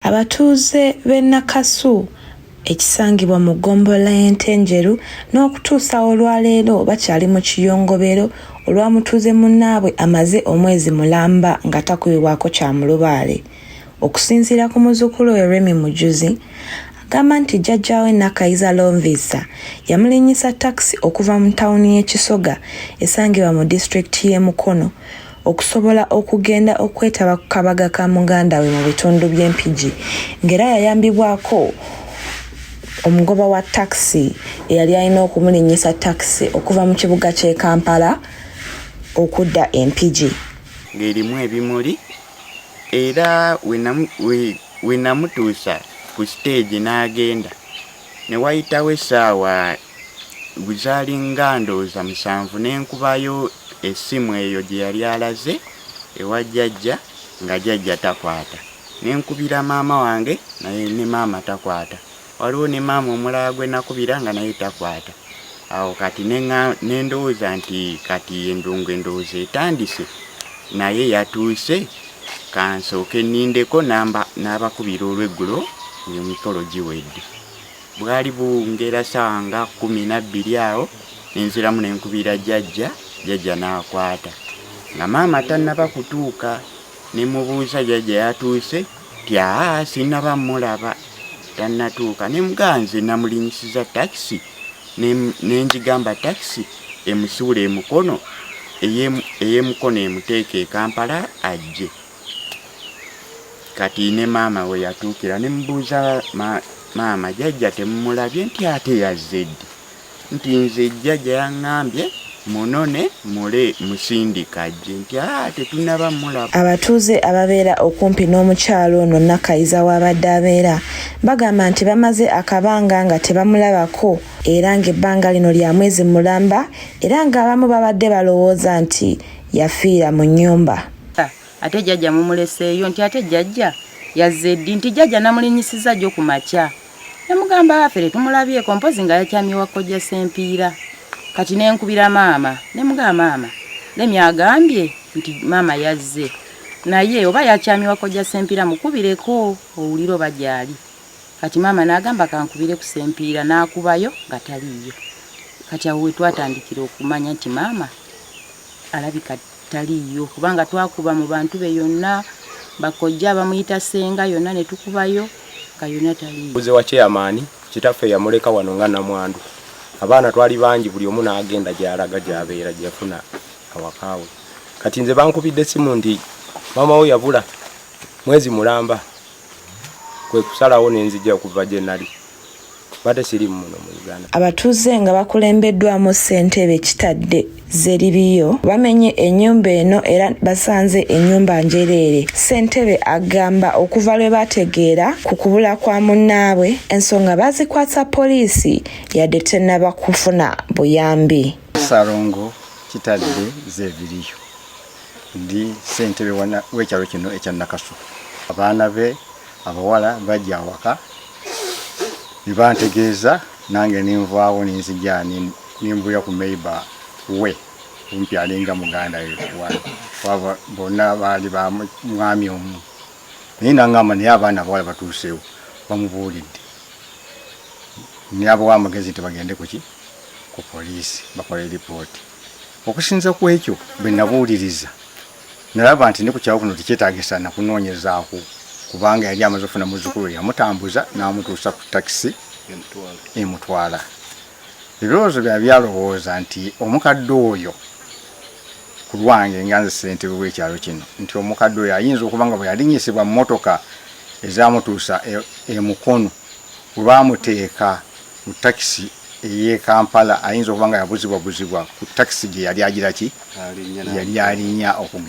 Abatuuze b'e Nakasu ekisangibwa mu ggombolola y'e Ntenjeru n'okutuusa olwaleero bakyali mu kiyongobero olwa mutuuze munnaabwe amaze omwezi mulamba nga takubibwako kya mulubaale. Okusinziira ku muzzukulu we Remmy Mujuzi, agamba nti jjajjaawe Nakayiza Lonvisa yamulinnyisa takisi okuva mu tawuni y'e Kisoga esangibwa mu disitulikiti y'e Mukono okusobola okugenda okwetaba ku kabaga ka muganda we mu bitundu by'e Mpigi ng'era yayambibwako omugoba wa takisi eyali alina okumulinnyisa takisi okuva mu kibuga ky'e Kampala okudda e Mpigi. Ng'erimu ebimuli era we namutuusa ku siteegi n'agenda ne wayitawo essaawa zaalinga ndowooza 7 ne nkubayo essimu eyo gye yali alaze ewa jjajja nga jjajja takwata. Ne nkubira maama wange naye ne maama takwata. Waliwo ne maama omulala gwe nakubira nga naye takwata. Awo kati ne ndowooza nti kati endongo endowooza etandise naye yatuuse kansooke nnindeko n'abakubira olw'eggulo ng'emikolo giwedde. Bwali bungera ssaawa nga 12 awo ne nziramu ne nkubira jjajja, jjajja n'akwata. Nga maama tannaba kutuuka ne mubuuza jjajja yatuuse nti aa sinnaba mmulaba tannatuuka. Ne mugamba nze namulinnyisiza takisi ne ngigamba takisi emusuule e Mukono ey'e Mukono emuteeke e Kampala ajje. Kati ne maama we yatuukira ne mubuuza maama jjajja temumulabye nti ate yazze ddi? Nti nze jjajja yaŋŋambye munone mule musindika ajje nti aa tetunnaba mmulaba. Abatuuze ababeera okumpi n'omukyalo ono Nakayiza w'abadde abeera bagamba nti bamaze akabanga nga tebamulabako era ng'ebbanga lino lya mwezi mulamba era ng'abamu babadde balowooza nti yafiira mu nnyumba. Ate jjajja mumuleseeyo nti ate jjajja yazze ddi nti jjajja namulinnyisizza jjo ku makya. Ne mugamba affe tetumulabyeko mpozi nga yakyamye wa kojja Ssempiira. Kati ne nkubira maama ne mugamba maama Lemmy agambye nti maama yazze naye oba yakyamye wa kojja Ssempiira mukubireko owulire oba gy'ali. Kati maama n'agamba kankubire ku Ssempiira n'akubayo nga taliiyo. Kati awo we twatandikira okumanya nti maama alabika taliiyo kubanga twakuba mu bantu be yonna bakojja bamuyita ssenga yonna ne tukubayo nga yonna taliiyo. Muze wa chairman kitaffe yamuleka wano nga namwandu. Abaana twali bangi buli omu n'agenda gy'alaga gy'abeera gye yafuna awaka we. Kati nze bankubidde essimu nti maama we yabula mwezi mulamba kwe kusalawo ne nzija okuva gye nali. Mbadde siri muno mu Uganda. Abatuuze nga bakulembeddwamu ssentebe Kitadde Zeribiyo bamenye ennyumba eno era basanze ennyumba njereere. Ssentebe agamba okuva lwe bategeera ku kubula kwa munnaabwe ensonga bazikwasa poliisi yadde tennaba kufuna buyambi. Ssalongo Kitadde Zeribiyo ndi ssentebe w'ekyalo kino ekya Nakasu. Abaana be abawala bajja awaka ne bantegeeza nange ne nvaawo ne nzija ne mbuya ku neighbor we kumpi alinga muganda we wano wava bonna baali ba mwami omu naye nangamba naye abaana abawala batuuseewo bamubuulidde nabawa amagezi nti bagende kuki ku poliisi bakole lipooti. Okusinza ku ekyo bwe nabuuliriza nalaba nti ne ku kyalo kuno tekyetaagisa na kunoonyezaako kubanga yali amaze okufuna muzzukulu we yamutambuza n'amutuusa ku takisi emutwala. Ebirowoozo bya byalowooza nti omukadde oyo ku lwange nga nze ssentebe w'ekyalo kino nti omukadde oyo ayinza okuba nga bwe yalinnyisibwa mu mmotoka ezaamutuusa e Mukono bwe baamuteeka mu takisi ey'e Kampala ayinza okuba nga yabuzibwabuzibwa ku takisi gye yali agira ki yali alinnya okugenda.